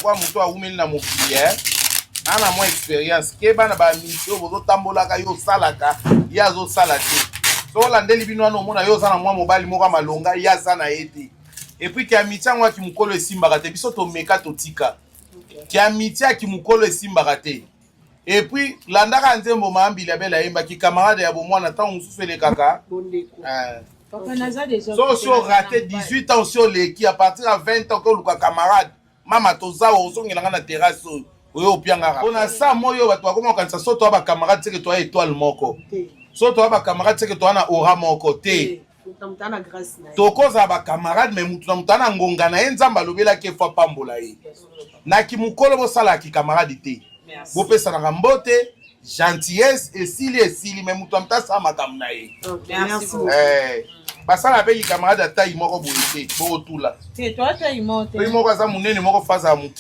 Lokola moto awumeli na mokili, eh, ana mwa expérience. Keba na baamitié oyo bozotambolaka, yo osalaka, ye azosala te. So olandeli bino wana, omona yo oza na mwa mobali moko ya malonga, ye aza na ye te. Et puis que amitié yango aki mokolo esimbaka te. Biso tomeka, totika. Que amitié aki mokolo esimbaka te. Et puis landaka nzembo Maambili Abele ayembaki, camarade ya bomwana, ntango mosusu elekaka. Bondeko. Eh. Papa, naza déjà. So osi oraté 18 ans, osi oleki, à partir ya 20 ans koluka camarade. Mama, toza ozongelanga na terrasse oyo, oyo opiangaka mpona sa moi oyo. Bato bakoma kokanisa so toya bacamarade, seke toya étoile moko. Te. So toya bacamarade, seke toya na aura moko te. Moto moto ana grâce na ye. Tokozala bacamarade, mais mutu na moto ana ngonga na ye. Nzambe alobelaki efo apambola ye. Naki mokolo bosalaka camarade te, bopesanaka mbote, gentillesse, esili, esili, mais moto na moto asala makambo na ye. Ok, Merci merci beaucoup. beaucoup. Eh, basala mpe camarade atai moko boye te, bokotula. Te, toata imo te. Soki moko aza monene, moko faza ya mokie.